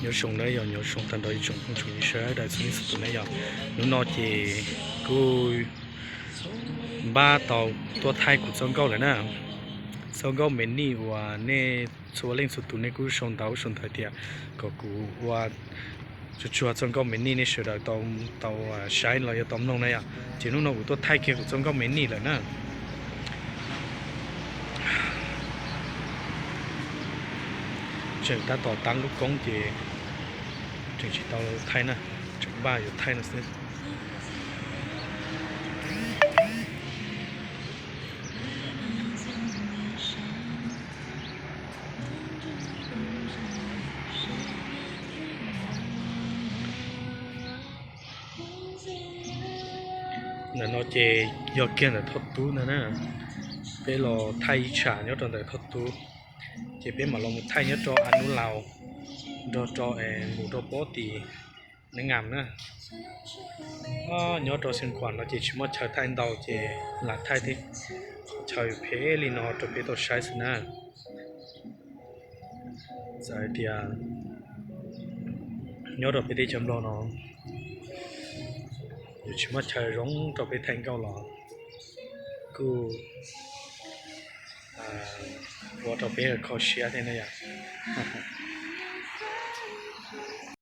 Nyob zoo na yog, nyob zoo tag nrho ib tsoom phooj ywg sawv daws txhua leej txhua tus na yog. Hnub no ces kuj npaj tau tuaj thaij kuv txoj nkauj lawm na. Txoj nkauj me nij uas nej txhua leej txhua tus nej kuj sau ntawv sau ntawv tias kom kuv ua tsuag tsuag txoj nkauj me nij nej sawv daws tau saib los yog tau mloog na yog. Ces hnub no kuv tuaj thaij kiag kuv txoj nkauj me nij lawm na. Tseem tab tom tab lub koob ces tseem tsis tau thaij na, tseem npaj yuav thaij no xwb. Ntawm no ces yog kiag ntawm Thoj Tub ntag na. Peb los thaij ib tsham nyob rau ntawm Thoj Tub, ces peb mam los mus thaij nyob rau Anub Laus nrog rau mus rau pob tim Neeb Ngas na. Nyob rau Xeev Khuam no ces tsis muaj chaw thaij ntau ces lam thaij tej qhov chaw phem li no rau peb tau saib xwb na. Txawm hais tias nyob rau peb teb chaws Nplog no yuav tsis muaj chaw zoo rau peb thaij nkauj los kuj ua rau peb kho siab thiab na yom.